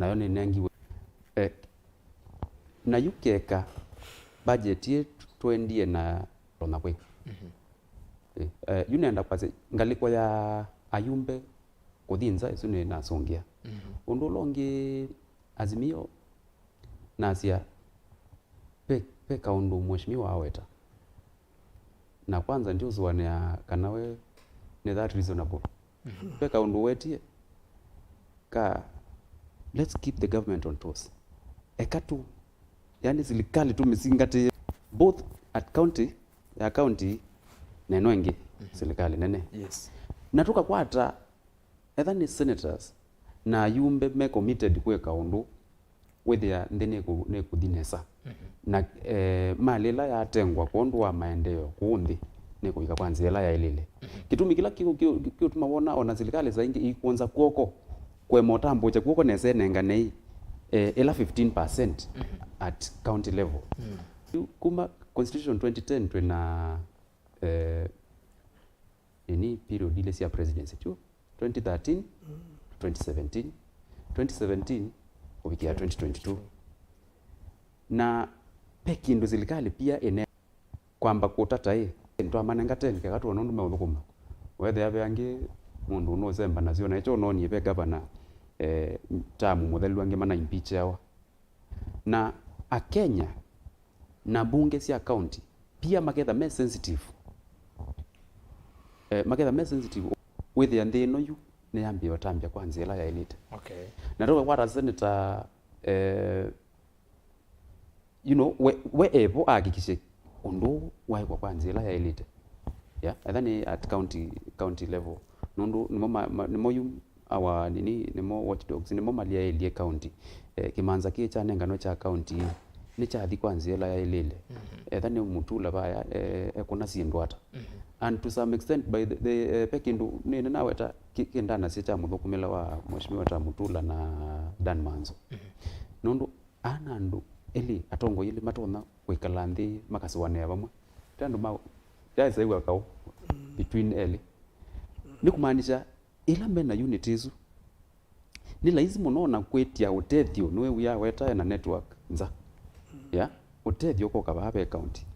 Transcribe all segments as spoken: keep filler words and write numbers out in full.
nayo nĩnengiwe. Eh, na yu keka budget ĩ tũendie na tonya kwĩka. Eh, eh, yu nenda kwasya ngalĩko ya ayumbe kũthi nza, ĩsu nĩnasũngĩa. Ũndũ ũla ũngĩ, Azimio nasya ve, ve kaũndũ mheshimiwa aweta. Na kwanza ndiũsũanĩa kana we nĩ that reasonable. Ve kaũndũ wetie ka, let's keep the government on toes. Eka tu, yani, silikalĩ tũmĩsingatĩe both at county, ya county na ĩno ĩngĩ, silikalĩ nene. Yes. Na tũkakwata, etha nĩ senators na ayumbe me committed kwĩka ũndũ, wĩthĩa nthĩ nĩkũ-, nĩkũthi nesa. Na, eh, malĩ ĩla yatengwa kwondũ wa maendeeo kũũ nthĩ nĩkũvika kwa nzĩa ĩla yaĩlĩle. Kĩtumi kĩla kĩ-, kĩ-, kĩũtuma wona ona silikalĩ saa ingĩ ikwonza kw'oko, kũema ũtambũkya kw'oko nesa ĩnenganei, eh, ĩla fifteen percent at county level. Yu kuma constitution twenty ten twĩ na, eh, nini period ile sya presidency tu, twenty thirteen to twenty seventeen, twenty seventeen kũvikĩa twenty twenty-two. Na ve kĩndũ silikalĩ pia ĩne kwamba kũtata ĩ, nĩtwamanenga ten keka tuone ũndũ meũthũkũma. Wethĩa ve angĩ mũndũ nũsemba nasyo, na ĩkyo ũnonie ve gavana, eh, tamu mũthelu angĩ mana impeachawa. Na Akenya na mbunge sya county pia maketha me sensitive. Eh, maketha me sensitive wĩthĩa nthĩ ĩno yu nĩyambĩĩa ũtambya kwa nzĩa ĩla yaĩlĩte. Okay. Na tũkakwata senator, eh, you know, we, we evo ahakikishe ũndũ waĩkwa kwa nzĩa ĩla yaĩlĩte. Yeah, etha nĩ at county, county level. Nũndũ nĩmo ma, ma, nĩmo yu our nini, nĩmo watchdogs, nĩmo maliaĩlye county. Eh, kĩmanza kĩĩ kyanenganwe kya county nĩkyathi kwa nzĩa ĩla yaĩlĩle. Etha nĩ Mutula vaya, eh, ekũna syĩndũ ata. And to some extent, by the, the, eh, ve kĩndũ nĩnĩ naweta kĩ-, kĩndanasya kya mũthũkũmĩla wa Mheshimiwa ta Mutula na Dan Manzo. Nũndũ ana andũ elĩ, atongoi elĩ matonya kwĩkala nthĩ makasũanĩa vamwe. Ti andũ ma, yaĩsa ĩw'a kaũ between elĩ. Nĩ kũmaanisha, ĩla me na unit ĩsu, nĩ laisi mũno ona kwĩtya ũtethyo, nĩwĩw'aa wetae na network nza. Ya, ũtethyo ũkoka vaa ve county.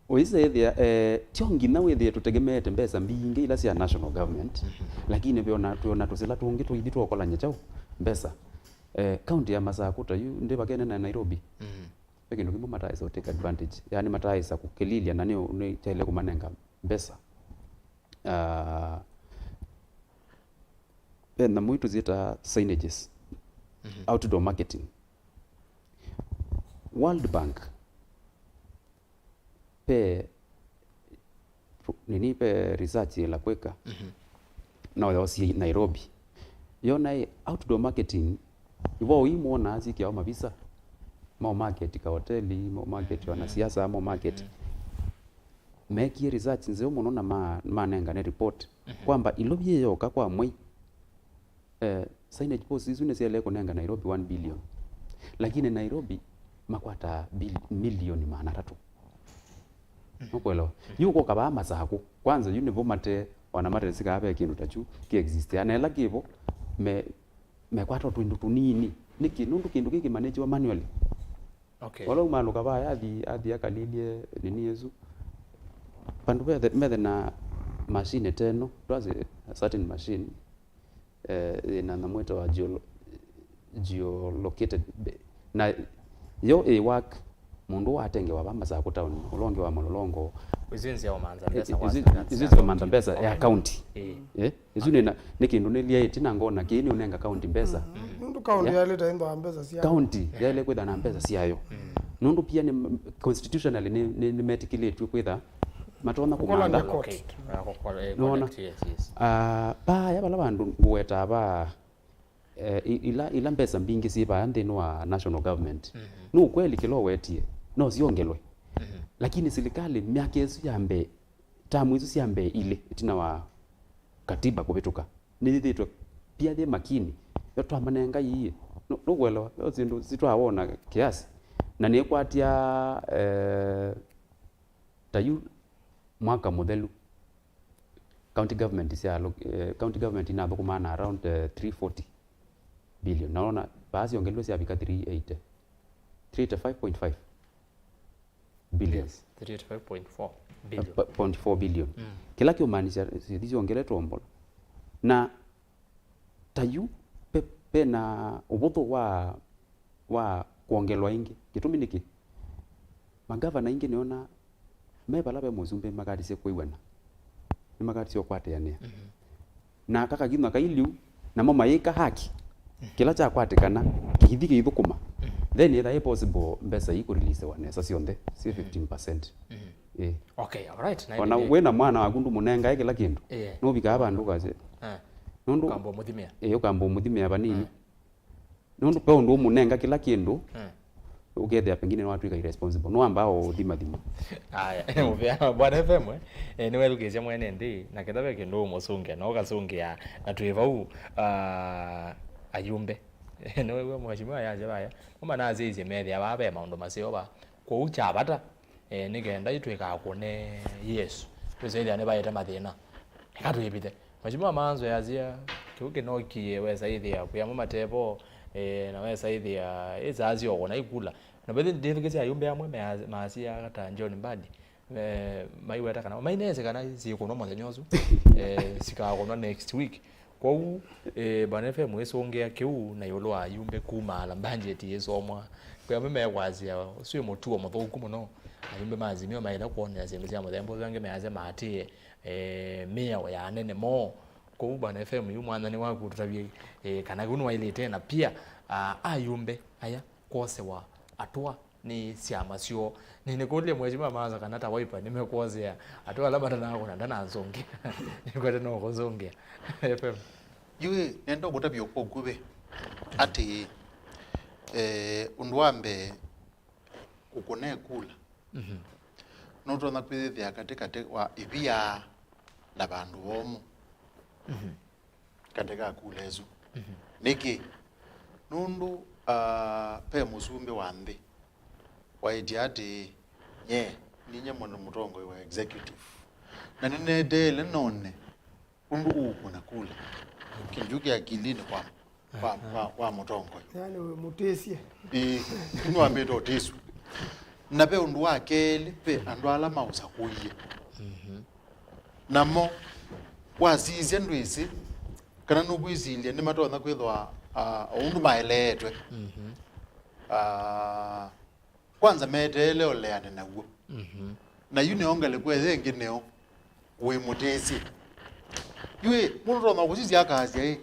Ũisethĩa, eh, tyo nginya wĩthĩe tũtegemeete mbesa mbingĩ ila sya national government, lakini veona, twĩona tũsila tũngĩ tũithi twokolany'a kyaũ mbesa. Eh, county ya Masakũ ta yu ndĩvakene na Nairobi. Ve kĩndũ kĩmwe mataaĩsa take advantage, yani mataaĩsa kũkĩlilya na nĩ, nĩ kyaĩle kũmanenga mbesa. Ah, ve nyamũ ii tũsyĩtaa signages, outdoor marketing. World Bank, ve nini, ve research yĩla kwĩka, no yosie Nairobi. Yona ĩ outdoor marketing, ivo ii mwonaa syĩkĩawa mavisa, mo market kahoteli, mo market wanasiasa, mo market. Meekie research nzeo mũno na ma-, manengane report. Kwamba ilovi yĩyoka kwa mwei, eh, signage posts isu nĩsyaĩle kũnenga Nairobi one billion. Lakini Nairobi makwataa bil-, milioni maana atatũ. Nũkwelewa? Yu ũkoka vaa Masakũ. Kwanza yu nĩvo mate, ona mate sikaa ve kĩndũ ta kyu kĩ exist. Na ĩla kĩvo, me, mekwata o twĩndũ tũnini. Nĩkĩ? Nũndũ kĩndũ kĩkĩ manĩkyiwa manually. Okay. Wala umalũka vaa, athi, athi akalilye nini ĩsu. Vandũ vethe, methe na machine teno, twasye a certain machine, eh, ĩna nyamũ ĩtawa geolo-, geolocated be-, na yo ĩ work, mũndũ watengewa va Masakũ town, ũla ũngĩ wa Mũlolongo. Isu nzĩa ũmantha mbesa. Isu, isu nzĩa ũmantha mbesa ya county. Ĩĩ. Eh? Ĩsu nĩ na, nĩ kĩndũ nĩlyaĩtye na ngona kĩĩ nĩũnenga county mbesa. Nũndũ county yaĩlĩte ĩthwa mbesa sya county yaĩle kwĩtha na mbesa syayo. Nũndũ pia nĩ constitutionally nĩ, nĩ, nĩmetĩkĩlĩtw'e kwĩtha matonya kũmantha. Kũkolany'a court. Nĩwona? Ah, vaya vala vandũ ngũwetaa va, eh, i-, ila, ila mbesa mbingĩ syĩ vaya nthĩnĩ wa national government. Nĩ ũkweli kĩla ũwetie no syongelwe. Lakini silikalĩ myaka ĩsu ya mbee, tamu isu sya mbee ilĩ ĩtina wa katiba kũvĩtũka, nĩyĩthĩtwe pia yĩ makini. Yo twamanenga ii, nũ-, nũkwelewa, yo syĩndũ sitwawona kiasi. Na nĩkwatya, eh, ta yu mwaka mũthelu, County government sya lo-, eh, county government inathũkũmaa na around, eh, three forty billion. Naona vaa syongelwe syavika three eighty. Three eighty-five point five billions. Three eighty-five point four billion. Eh, po-, point four billion. Mm. Kĩla kĩũmaanisya, eh, syongeletwe o mbola. Na ta yu, pe-, pena ũvũthũ wa, wa kwongelwa ĩngĩ. Kĩtumi nĩkĩ? Mangavana aingĩ nĩona me vala ve mũsumbĩ makatisye kwĩw'ana, nĩmakatisye ũkwatĩanĩa. Mhm. Na kakakinywa kailiu, namo mayĩka haki, kĩla kyakwatĩkana kĩithi kĩithũkũma, then ĩtha ĩ possible mbesa ii kũreleasewa nesa syonthe syĩ fifteen percent. Mhm. Ĩĩ. Okay, all right. Na ona ĩndĩ wĩ na mwana waku ndũmũnengae kĩla kĩndũ, yeah, nũvikaa vandũ ũkasya, eh, nũndũ ũkamba ũmũthimĩa. Ĩĩ, ũkamba ũmũthimĩa vanini. Eh. Nũndũ ve ũndũ ũmũnenga kĩla kĩndũ, eh, ũkethĩa pengine nĩwatw'ĩka irresponsible. Nĩwambaa o ũthimathima. Aya, mũvea, Bwana F M, eh, nĩwelukĩsya mwene nthĩ, na ketha ve kĩndũ ũmũsũngĩa, na ũkasũngĩa, na twĩ vau, ah, ayumbe. Nĩwew'a mheshimiwa yasya vaya, mo manasyaisye methĩa vaa ve maũndũ maseo vaa. Kwoou kya vata, eh, nĩ kenda ĩtw'ĩkaa kũne Yesũ, twĩsĩthĩa nĩvaĩte mathĩna. Eka twĩvithe. Mheshimiwa Maanzo yasya, kĩu kĩnokie wesa ĩthĩa kwĩ amwe matevo, eh, na wesa ĩthĩa ĩsaa syokũna ikula. Na vethĩ ndĩthukĩsya ayumbe amwe mea-, maasya ta John Mbadi, eh, maiweta kana maineesĩ kana syĩkũnwa mũthenya ũsu, eh, sikakũnwa next week. Kwoou, eh, Bwana F M ĩsũngĩa kĩu na ĩũlũ wa ayumbe kumaala mbanjeti ĩsomwa. Kwĩ amwe mekwasya ũsu wĩ mũtuo mũthũku mũno. Ayumbe ma Azimio maĩle kwonea syĩndũ sya mũthemba ũsu, angĩ measya maatĩĩe, eh, mĩao ya anene moo. Kwoou Bwana F M yu mwathani waku ũtũtavye, eh, kana kĩu nĩwaĩlĩte, na pia, ah, ayumbe aya kwosewa atũa nĩ syama syoo. Nĩnĩkũlye Mheshimiwa Maanzo kana ta Wiper nĩmekwosea atũa ala matanakũna ndananzũngĩa. Nĩkwete no kũnzũngĩa. F M. Yu ĩ, nenda ũkũtavya kwa ũkuvĩ atĩ, eh, ũndũ wa mbee, kũkũna ĩkula. Mhm. Nũtonya kwĩyĩthĩa katĩkatĩ wa ĩvia na vandũ vomũ. Mhm. Katĩ ka kula ĩsu. Mhm. Nĩkĩ? Nũndũ, ah, ve mũsumbĩ wa nthĩ waĩtye atĩĩ, nye, ninyie mwene mũtongoi wa executive, na nĩneteele none ũndũ ũkũna kula. Kĩndũ kĩu kĩ akilinĩ kwa, kwa, kwa, kwa mũtongoi. Yaani wĩmũtĩsye. Ĩĩ, nĩwambĩte ũtĩsw'a. Na ve ũndũ wa kelĩ, ve andũ ala maũsakũie. Mhm. Namo, wasisya ndwĩsĩ kana nũkwĩsilya nĩmatonya kwĩthwa, ah, o ũndũ maeleetwe. Mhm. Ah, kwanza meteele oleane naw'o. Mhm. Na yu nĩyo ngalĩko ĩyo ĩngĩ nĩyo wĩmũtĩsye. Yu ĩ, mũndũ ũtonya kũsisya akasya ĩ,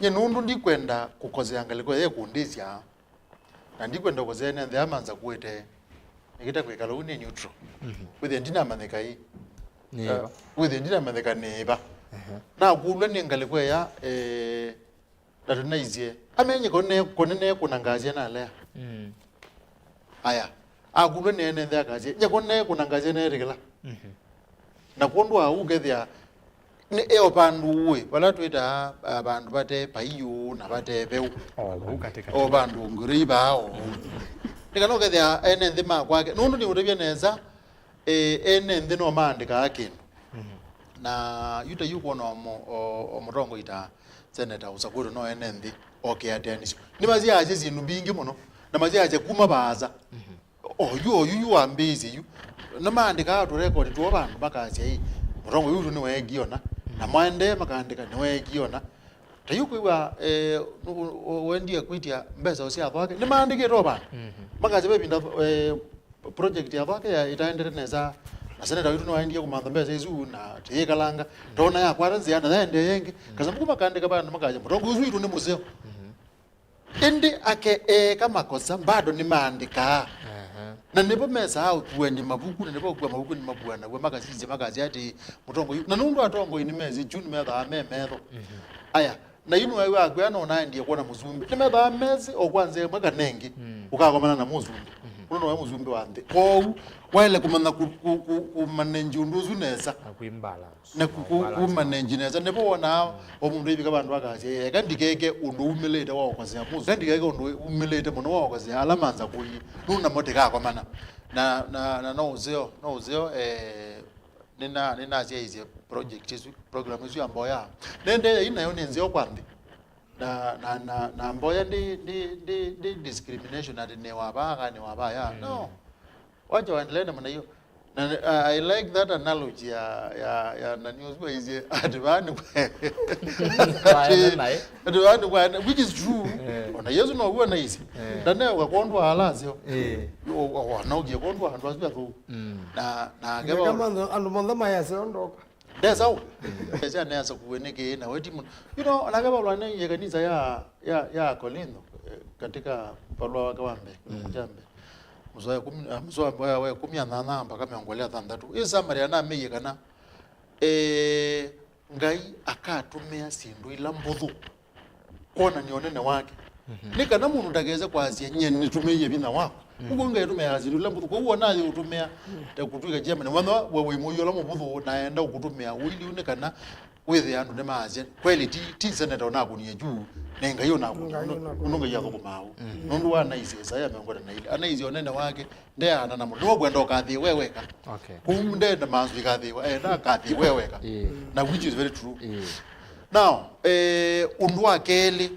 nye nũndũ ndikwenda kũkosea ngalĩko ĩyo ĩkũndĩsya, na ndikwenda kũsene nthĩ ama nza kũĩte, nĩkĩta kwĩkala ũu nĩ neutral. Mhm. Wĩthĩe ndinamanyĩka ĩ. Nĩ ĩva. Eh, wĩthĩe ndinamanyĩka nĩ ĩva. Ehe. Nakũlw'a nĩ ngalĩko ĩya, eh, na tũnaisye. Amenye kone, kone ne kũna ngasya nalea. Mm. Aya. Akũlw'a nĩ ene nthĩ akasya, nye kone kũna ngasya neetĩkĩla. Mhm. Na kwondũ wa ũkethĩa nĩ e o vandũ ũĩ, vala twĩtaa, ah, vandũ vate vaiũ na vate veu. O vau katĩkatĩ. O vandũ ngũrĩ ivaa o. Nĩ kana ũkethĩa ene nthĩ ma kwake. Nũndũ nĩũtavya nesa, eh, ene nthĩ no maandĩkaa kĩndũ. Mhm. Na yu ta yu kwona o mũ-, o, o mũtongoi ta seneta ũsakũtwe no ene nthĩ oke ateanisyo. Nĩmasyaasya syĩndũ mbingĩ mũno, na masyaasya kuma vaasa. Mhm. Oyu, oyu, yu wambĩĩsye yu. Nĩmaandĩkaa tũrekodi twoo vandũ makasya, "Ĩ, mũtongoi ũitũ nĩweekie ũna, na maendee makaandĩka, 'Nĩweekie ũna.'" Ta yu kwĩw'a, eh, ũ-, ũ-, wendie kwĩtya mbesa sya thwake, nĩmaandĩkĩte o vandũ. Mhm. Makasya ve ĩvinda, eh, project ya thwake ya ĩtaendete nesa, na seneta witũ nĩwaendie kũmantha mbesa isu, na tĩyĩkalanga, tona yakwata nzĩa, na yaendee ĩngĩ. Mhm. Kasambuku makaandĩka vandũ makasya, "Mũtongoi ũsu witũ nĩ mũseo." Mhm. Ĩndĩ ake eeka makosa, bado nĩmaandĩkaa. Aha. Na nĩvo mesaa ũkuany'a mavuku, na nĩvo ũkua mavuku nĩmakuanaw'a, makasisya, makasya atĩ mũtongoi, na nũndũ atongoi nĩmesĩ, kyu nĩmethaa me metho. Mhm. Aya, na yu nĩwaĩw'a akwĩa no naendie kwona mũsumbĩ. Nĩmethaa mesĩ o kwa nzĩa ĩmwe kana ĩngĩ, mm, ũkakomana na mũsumbĩ. Mhm. Ũno nowe mũsumbĩ wa nthĩ. Kwoou, waĩle kũmanya ku-, ku-, ku-, kũmanenji ũndũ ũsu nesa. Na kwĩmbala. Na ku-, ku-, kũmanenji nesa. Nĩvo wonaa o mũndũ aivika vandũ akasya, "Eka ndikeke ũndũ umĩlĩte wa ũkosea mũsu. Eka ndikeke ũndũ umĩlĩte mũno wa ũkosea ala manza kũi. Nũndũ namo tĩkakomana." Na, na, na no ũseo, no ũseo, eh, nĩna-, nĩnasyaĩĩsye project ĩsu, program ĩsu ya mboya. Nĩendeea ĩ nayo nĩ nzeo kwa nthĩ. Na, na, na, na mboya ndi, ndi, ndi, ndi discrimination atĩ nĩ wa vaa kana nĩ wa vaya. No. Wacha waendelee namna hiyo. Na, uh, I like that analogy ya, ya, ya nani ũsu waisye atĩ vaa nĩ kwa-, atĩ vaa nĩ kwa-, which is true. Ona Yesu no huo naisye. Ndane ũkakondwa ala asyo. Anaũkie kondwa andũ asu athũ. Na, na Nĩ akeva kama andũ, andũ monthe mayaseo ndoka. Ndesa u. Ndesa nesa kuwe nĩ kĩĩ na weti mũno. You know, nake Paulo anaiye kanisa ya, ya, ya Korintho, eh, katika barua wake wa mbee, kĩlungu kya mbee. Mũsoa wa ĩkũmi, ah, mũsoa wa, wa ĩkũmi na nyanya mpaka mĩongo ĩlĩ na thanthatũ. Ĩ summary anamĩie kana, eh, Ngai akatũmĩa syĩndũ ila mbũthũ kwonany'a ũnene wake. Nĩ kana mũndũ ndakese kwasya, "Nyie nĩtũmĩie vinya wakwa." Ũguo Ngai atũmĩaa syĩndũ ila mbũthũ. Kwoou ona yĩũtũmĩa ta kũtw'ĩka chairman, wethwa we wĩ mũio ũla mũvũthũ, na enda ũkũtũmĩa ũilyĩ nĩ kana wĩthĩe andũ nĩmaasya, "Kweli ti, ti seneta ũnakũnie juu, nĩ Ngai ũnakũnie." Ngai ũndũ, ũnakũnie. Ũndũ Ngai athũkũmaa ũu. Nũndũ wa anaisye Isaya mĩongo ĩna na ilĩ, anaisye ũnene wake ndeana na mũndũ. Nĩwe ũkwenda ũkathĩĩwe weka. Okay. Kũu ndenda manzu ikathĩĩwa, enda akathĩĩwe weka. Na which is very true. Now, eh, ũndũ wa kelĩ,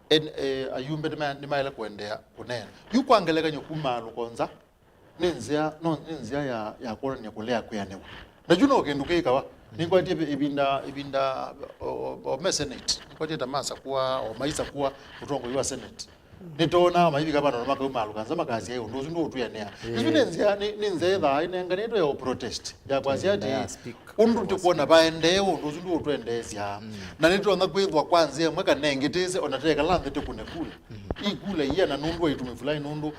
en-, eh, ayumbe nĩma-, nĩmaĩle kũendeea kũneena. Yu kwa ngelekany'o kumaalũka nza, nĩ nzĩa, no, nĩ nzĩa ya, ya kwonany'a kũlea kwĩanĩwa. Na kyu no kĩndũ kĩkawa. Nĩngwatie ĩvi-, ĩvinda, ĩvinda, o, o, o me Senate. Nĩngwatie ta masakũa, o maisakũa ũtongoi wa Senate. Nĩtwonaa maivika vandũ na makaumalũka nza makasya, "Ĩ, ũndũ ũsu ndũũtwĩanĩa." Ĩsu nĩ nzĩa, nĩ, nĩ nzĩa ĩthaa ĩnenganĩtwe ya protest, ya kwasya atĩ, "Ũndũ tĩkwona vaendee ũndũ ũsu ndũũtwendeesya." Na nĩtũtonya kwĩthwa kwa nzĩa ĩmwe kana ĩngĩ tĩsĩ, ona tekala nthĩ tũkũne kula. Ĩ kula iana nũndũ wa itumi fulani, nũndũ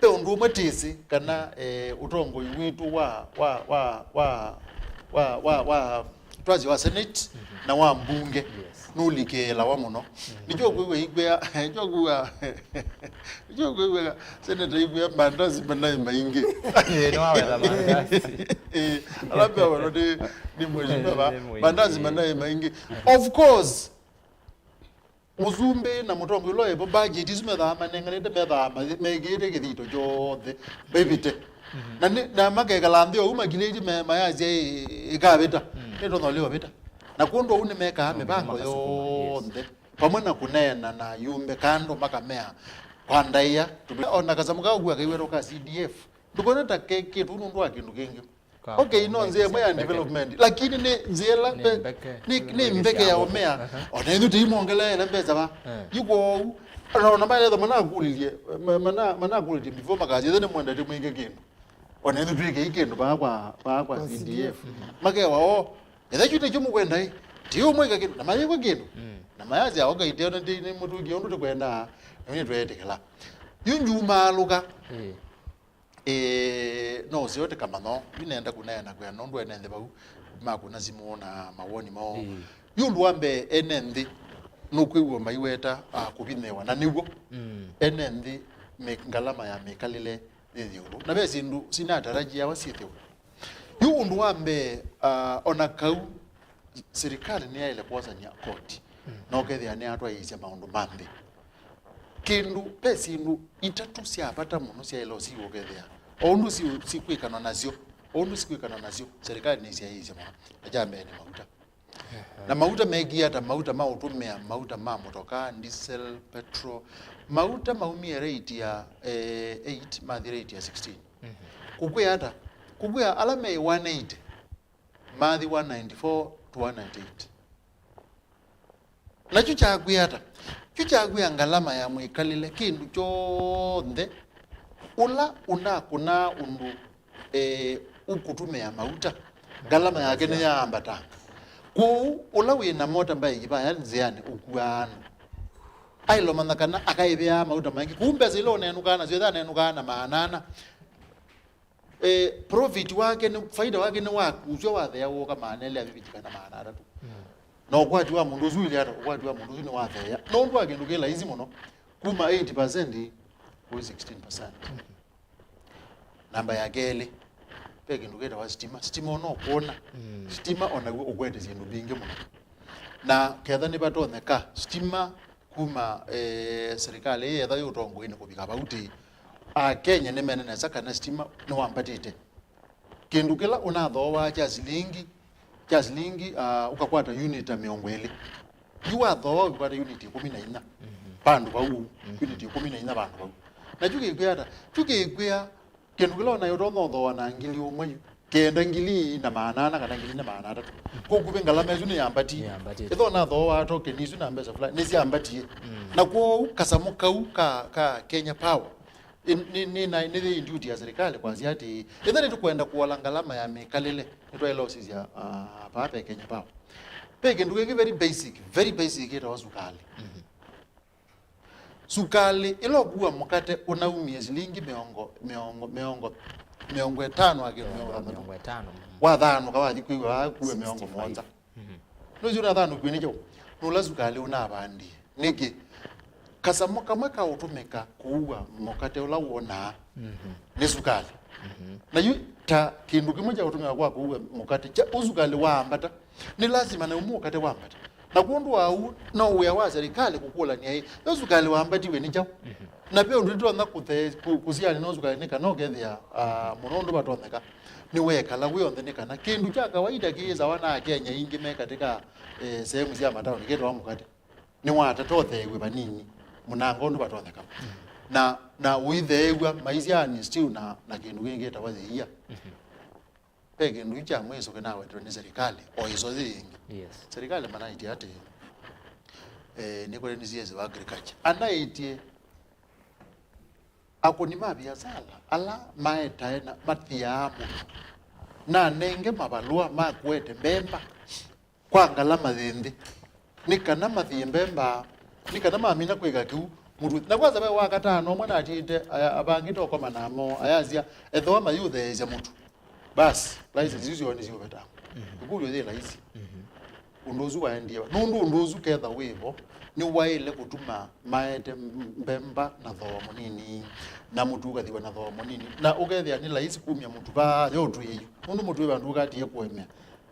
ve ũndũ ũmwe tĩsĩ kana, eh, ũtongoi witũ wa, wa, wa, wa, wa, wa, wa twasya wa Senate na wa mbunge nũlikĩĩlawa mũno. Nĩkyo kwĩw'a ikwĩa, nĩkyo kwĩw'a, nĩkyo kwĩw'a Senate ikwĩa mandazi manaĩ maingĩ. Ĩĩ, nĩwawetha mandazi. Ĩĩ, ala mbee mũno nĩ, nĩ mheshimiwa, mandazi manaĩ maingĩ. Of course, mũsumbĩ na mũtongoi ũla wĩvo, budget isu methaa manenganĩte, methaa ma-, mekĩĩte kĩthito kyonthe mevĩte. Na nĩ, na makekala nthĩ oou makilĩtye me-, mayasya ĩ-, ĩkavĩta, nĩtonya ũlĩovĩta. Na kwondũ ũu nĩmekaa mĩvango yonthe, vamwe na kũneena na ayumbe kando makamea, "Kwa ndaĩa, tũme-, ona kasamũ ka ũkua kaiwetwa ka C D F, ndũkona ta ke kĩtũ nũndũ wa kĩndũ kĩngĩ." Okay, no nzĩa ĩmwe ya development, lakini nĩ nzĩa ĩla nĩ mbeke ya ũmea. Ona ithu tĩimongeleele mbesa va. Yu kwoou, ona, ona maetha manakũlilye, ma-, mana-, manakũlilye before makasya, "Ĩthe nĩmwendete mwĩke kĩndũ." Ona ithu twĩkei kĩndũ vaa kwa, vaa kwa C D F. Makewa, "O, ĩthe kyu nĩkyo mũkwenda ĩ, ti ũmwĩke kĩndũ." Na mayĩkwa kĩndũ. Na mayasya, "Okay, tena nĩ mũtũkie ũndũ tũkwenda, na nĩ tweetĩkĩla." Yu njumaalũka. Ĩĩ, no ũseo tĩkamano, yu nenda kũneena kwĩa nũndũ ene nthĩ vau makũna simũ na mawoni moo. Yu ũndũ wa mbee, ene nthĩ nũkwĩw'a maiweta, ah, kũvinyĩĩwa, na nĩw'o. Ene nthĩ mĩ-, ngalama ya mĩkalĩle yĩ ĩũlũ. Na ve syĩndũ sinatarajiawa syĩthĩwe. Yu ũndũ wa mbee, ah, ona kau sirikali nĩyaĩle kwosany'a koti, na ũkethĩa nĩyatwaĩĩsya maũndũ ma nthĩ. Kĩndũ, ve syĩndũ itatũ sya vata mũno syaĩle ũsiw'a ũkethĩa, o ũndũ si-, sikwĩkanwa nasyo, o ũndũ sikwĩkanwa nasyo, sirikali nĩsyaĩĩsye mũno. Na kya mbee nĩ mauta. Na mauta mekie ata? Mauta ma ũtũmĩa, mauta ma motokaa, diesel, petrol. Mauta maumie rate ya, eh, eight, mathi rate ya sixteen. Kũkwĩa ata? Kũkwĩa ala me one eighty, mathi one ninety-four to one ninety-eight. Na kyu kyakwĩa ata? Kyu kyakwĩa ngalama ya mwĩkalĩle, kĩndũ kyonthe. Ũla ũnakũnaa ũndũ, eh, ũkũtũmĩa mauta, ngalama yake nĩyaambatanga. Kwoou, ũla wĩ na motorbike vaya nzĩanĩ ũkuaa andũ, aĩlomanya kana akaĩvĩaa mauta maingĩ. Kwoou mbesa ila ũnenũkaa nasyo, ĩtha anenũkaa na maana ana, eh, profit wake nĩ, faida wake nĩ wakusya wathea wũka maana elĩ aviviti kana maana atatũ. Na ũkwati wa mũndũ ũsu ũilye ata? Ũkwati wa mũndũ ũsu nĩ watheea. Nũndũ wa kĩndũ kĩ laisi mũno, kuma eighty percent kũi sixteen percent. Namba ya kelĩ, ve kĩndũ kĩtawa sitima. Sitima ona ũkwona, sitima onaw'o ũkwete syĩndũ mbingĩ mũno. Na ketha nĩvatonyeka, sitima kuma, eh, serikali ĩĩ yetha yĩ ũtongoinĩ kũvika vau tĩ, Akenya nĩmene nesa kana sitima nĩwambatĩte. Kĩndũ kĩla ũnathooaa kya silingi, kya silingi, ah, ũkakwata unit ta mĩongo ĩlĩ. Yu wathooa ũkwata unit ĩkũmi na inya vandũ vau, unit ĩkũmi na inya vandũ vau. Na kyu kĩkwĩa ata? Kyu kĩkwĩa kĩndũ kĩla ũnaĩ ũtonya ũthooa na ngili ũmwe yu, kenda ngili na maana ana kana ngili na maana atatũ. Kũkuvĩ ngalama ĩsu nĩyambatie. Nĩyambatie. Ĩtho ũnathooa token isu na mbesa fulani, nĩsyambatie. Na kwoou kasamũ kau ka, ka Kenya Power, Ĩ-, nĩ, nĩ, na, nĩ, nĩ duty ya serikali kwasya atĩ, ĩtha nĩtũkwenda kũola ngalama ya mĩkalĩle, nĩtwaĩle ũsisya, ah, vaa ve Kenya Power. Ve kĩndũ kĩngĩ very basic, very basic kĩtawa sukalĩ. Sukalĩ ĩla ũkua mũkate ũnaumie silingi mĩongo, mĩongo, mĩongo, mĩongo ĩtano akĩ mĩongo thanthatũ. Mĩongo ĩtano, mm. Wathanũka wathi kwĩw'a kue mĩongo mũonza. Nũsĩ ũnathanũkiwe nĩ kyaũ? Nũla sukalĩ ũnavandie. Nĩkĩ? Kasamũ kamwe ka ũtũmĩka kũua mũkate ũla wonaa nĩ sukalĩ. Na yu ta kĩndũ kĩmwe kya ũtũmĩka kwa kũua mũkate, kya ũsukalĩ waambata, nĩ lasima na ũmwe ũkate wambata. Na kwondũ wa ũu, no wĩa wa serikali kũkũlany'a ĩ, yo sukalĩ wambatiwe nĩ kyaũ? Na ve ũndũ tũtonya kũthe-, kũ-, kũsianĩa na ũsukalĩ nĩ kana ũkethĩa, ah, mũno ũndũ vatonyeka. Nĩwekala wĩ onthe nĩ kana kĩndũ kya kawaida kĩĩsawa na Akenya aingĩ me katika, eh, sehemu sya mataoni kĩtawa mũkate. Nĩwatatotheew'e vanini, mũnanga ũndũ vatonyeka. Na, na ũitheew'a maisyaanĩ still na, na kĩndũ kĩngĩ kĩtawa yĩia. Ve kĩndũ kyu kya mwĩso kĩnawetetwe nĩ serikali, o ĩso yĩ yĩngĩ. Yes. Serikali manaĩtye atĩ, eh, nĩkũlĩ nĩ C S wa agriculture. Anaĩtye akũni ma viasala ala maetae na mathiaa mũno, nanenge mavalũa ma kũete mbemba kwa ngalama yĩ nthĩ, nĩ kana mathie mbemba, nĩ kana mamina kwĩka kĩu mũtu. Na kwanza ve wakatano ũmwe natiĩte aya-, avangĩte ũkoma namo, ayasya, ethĩwa mayũtheesya mũtu, basi, license isu syoo nĩsiũvetangwa. Ĩkũlyo yĩ laisi. Ũndũ ũsu waendie va? Nũndũ ũndũ ũsu ketha wĩ vo, nĩwaĩle kũtuma maete mbemba na thooa mũnini, na mũtu ũkathiwa na thooa mũnini, na ũkethĩa nĩ laisi kumya mũtu vaa yo ũtwĩe yu, nũndũ mũtu wĩ vandũ ũkatie kũemea.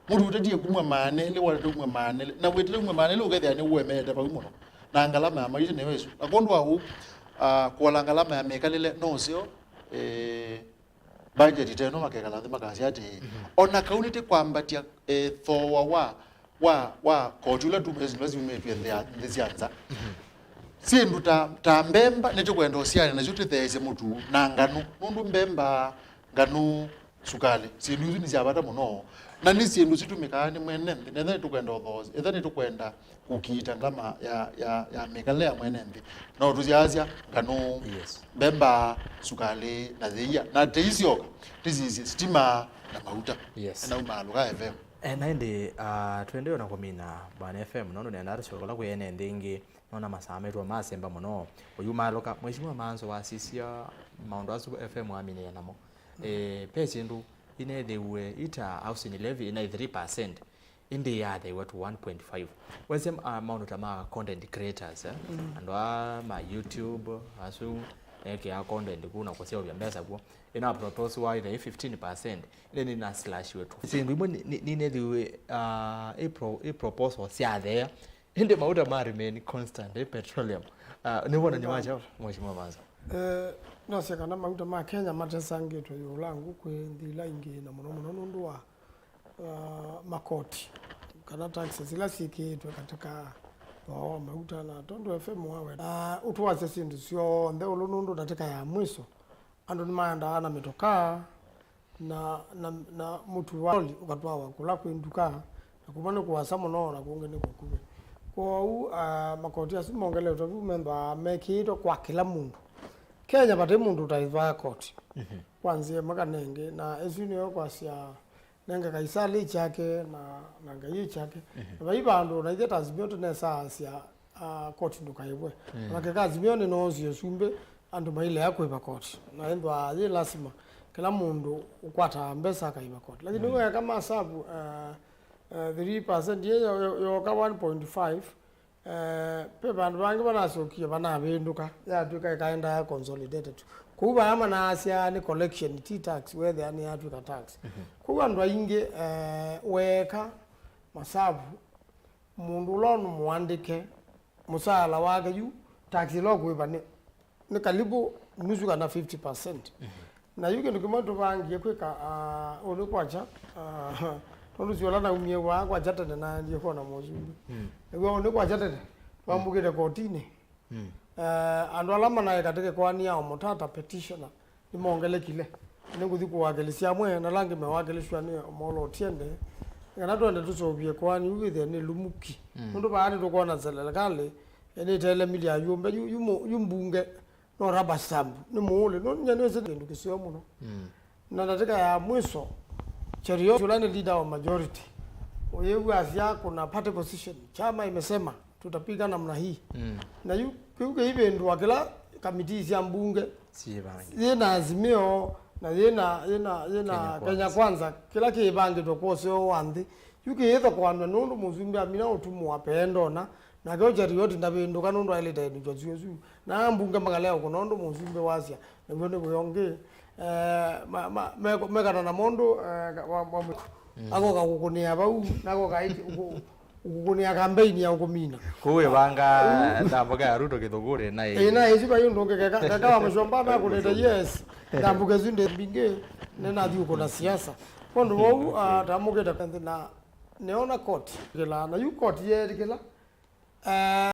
Mũtu ũtatie kumw'a maana elĩ, watata umw'a maana elĩ, na wĩtĩte umw'a maana elĩ ũkethĩa nĩũemeete vau mũno. Na ngalama ya maisha nĩyo ĩsu. Na kwondũ wa ũu, ah, kũola ngalama ya mĩkalĩle no ũseo, eh, budget ĩte ĩno makekala nthĩ makasya atĩĩ, o na kau nĩtĩkwambatya, eh, thooa wa, wa, wa koti ũla tumĩte syĩndũ ila syumĩtw'e nthĩ ya, nthĩ sya nza. Syĩndũ ta, ta mbemba nĩtũkwenda ũsiane nasyo tũtheesye mũtu na nganũ, nũndũ mbemba, nganũ, sukalĩ, syĩndũ isu nĩ sya vata mũno, na nĩ syĩndũ situmikaa nĩ mwene nthĩ. Na ethĩwa nĩtũkwenda ũthoosi, ethĩwa nĩtũkwenda kũkiita ngalama ya, ya, ya mĩkalĩle ya mwene nthĩ, no tũsyaasya nganũ, yes, mbemba, sukalĩ, na yĩia, na tei syoka, tĩsisye sitima na mauta. Yes. Ena umaalũka F M. E, na ĩndĩ, ah, tũendee na kũmina Bwana F M, nũndũ nĩendaa tũsyoke kũla kwĩ ene nthĩ ĩngĩ. Nona masaa maitũ masemba mũno. Ũyumaalũka, Mheshimiwa Manzo wasisya maũndũ asu F M aminĩe namo. Eh, ve syĩndũ inethĩwe ita housing levy ina three percent, ĩndĩ yathĩwe to one point five. Wese, ah, maũndũ ta ma content creators, eh? Andũ a ma YouTube, asu, ekĩa content ku na kũseũvya mbesa kuo. Ina propose wa ĩthei fifteen percent, ĩndĩ nina slash wetu. Syĩndũ imwe ni, ni, ninethĩwe, ah, i pro-, i proposal syathea. Ĩndĩ mauta ma remain constant, eh, petroleum. Ah, nĩ wonany'o wa kyaũ, Mheshimiwa Manzo? Eh, nasya kana mauta ma Kenya matesangĩtwe ĩũlũ wa ngũ kwĩ nthĩ ila ingĩ, na mũno mũno nũndũ wa, ah, makoti kana taxes ila syĩkĩĩtwe katika thooa wa mauta, na tondũ F M wawe, ah, ũtwasya syĩndũ syonthe ũlũ nũndũ ndatĩka ya mwiso andũ nĩmaendaa na mĩtokaa, na, na, na mũtu wa loli ũkatwawa kũla kwĩ nduka, na kuma nĩ kũasa mũno, na kũngĩ nĩ kũkuvĩ. Kwoou, ah, makoti asu mongeletwe vu methĩawa mekĩĩtwe kwa kĩla mũndũ. Kenya vate mũndũ ũtaĩvaa koti. Mhm. Kwa nzĩa ĩmwe kana ĩngĩ, na ĩsu nĩyo kwasya, nenga Kaisali kyake, na, na Ngai kyake. Mhm. Na vai vandũ, na ithe ta Azimio tũnesaasya, ah, koti ndũkaĩvwe. Mm. Ona keka Azimio nĩnoosie ũsumbĩ, andũ mailea kũĩva koti. Na ĩndwa yĩ lasima, kĩla mũndũ ũkwataa mbesa akaĩva koti. Lakini, mm, weka masavu, eh, eh, three percent yĩ yo-, yo-, yoka one point five, eh, ve vandũ vangĩ vanasokie vanavĩndũka, yatw'ĩka ĩkaendaa consolidated. Kũu vaya manaasya nĩ collection, ti tax, wethĩa nĩ yatw'ĩka tax. Mhm. Kũu andũ aingĩ, eh, weka masavu, mũndũ ũla nũmũandĩke, mũsaala wake yu, tax ĩla ũkũĩva nĩ, nĩ kalibu nusu kana fifty percent. Mhm. Na yu kĩndũ kĩmwe tũvangie kwĩka, ah, ũnĩ kwakya, ah, tondũ syola naumie waa kwakya tene naendie kwona mũsumbĩ. Mm. Nĩw'o ũnĩ kwakya tene, twambũkĩte kotinĩ. Mm. Eh, andũ ala manaĩ katĩ kĩkoani ya Omotata petitioner nĩmongelekile. Nĩngũthi kũwakĩlĩsya amwe, na ala angĩ mewakĩlĩsw'a nĩ Omolo Otiende, kana twende tũseũvye koani yu wĩthĩe nĩ lumuki. Mm. Nũndũ vaa nĩtũkwona selekalĩ nĩtelemilye ayũmbe yu, yu, mu- yu mbunge no rubber stamp, nĩ mũũlĩ. No nyie nĩsĩ kĩndũ kĩseo mũno. Mm. Na ndatĩka ya mwiso, Cheruiyot ũla nĩ leader wa majority, ũyĩw'a asya kuna party position, chama imesema tutapika namna hii. Mm. Na yu kĩu kĩivĩndũa kĩla kamitii sya mbunge yĩna Azimio na yĩna, yĩna, yĩna Kenya Kwanza, kĩla kĩĩvangĩtwe kwa ũseo wa nthĩ. Yu kĩyĩthokoanw'a nũndũ mũsumbĩ amina ũtumwa pee ndona, nake Cheruiyot ndavĩndũka nũndũ aĩlĩte ĩndũ kyosyosu. Na ambunge makalea ũkũna ũndũ mũsumbĩ wasya, naw'o nĩ wĩa ũngĩ. Eh, ma- ma- meko- mekana na mũndũ, eh, wa- wa- akoka kũkũnĩa vau, nakoka aiki- kũ- kũkũnĩa kambeini ya ũkũmina. Kũu ĩvanga ndamboka ya Ruto kĩthũkũrĩ na ĩ- Ĩna ĩsu vai ũndũ ũngĩ keka keka wa mũshomba mekũnĩte, yes. Ndamboka ĩsu ndĩ mbingĩ, nĩnathi ũkũna siasa. Kwondũ vau, ah, tamũkĩte kanthi na neona koti kĩla na yu koti yetikĩla. Ah,